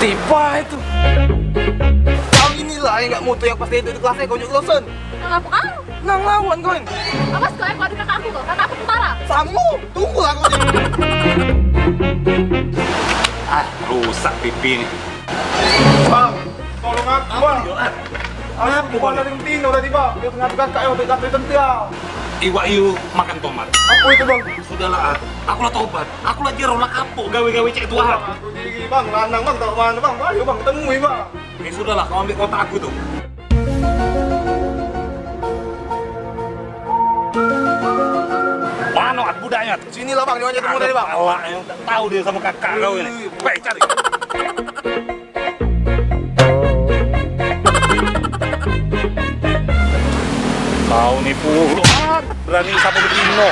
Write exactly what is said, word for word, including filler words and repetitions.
Tiba itu. Kau inilah yang nggak mutu yang pas dia itu di kelasnya, kau nyuk losen. Nang apa kau? Nang lawan kau ini. Awas kau, eh, kau ada kakak aku kau. Kakak aku tentara. Samu, tunggulah kau. Ah, rusak pipi ni. Bang, tolong aku, Bang. Aku bukan dari Tino tadi, Bang. Dia tengah kakak yang kakak tentara. Iwak iu makan tomat. Apa itu, Bang? Sudahlah, ah. Aku lah tobat. Aku lah jero lah kapok gawe-gawe cek Tuhan. Aku diri, Bang, lanang, Bang, tak mana, Bang. Ayo, Bang, temui, Bang. Ya sudahlah, kau ambil kotak aku tu. Mana budaknya tu? Sinilah, Bang, dia temu tadi, Bang. Alah, yang tak tahu dia sama kakak kau ini. Baik, cari. Kau ni pulo, berani sama begino.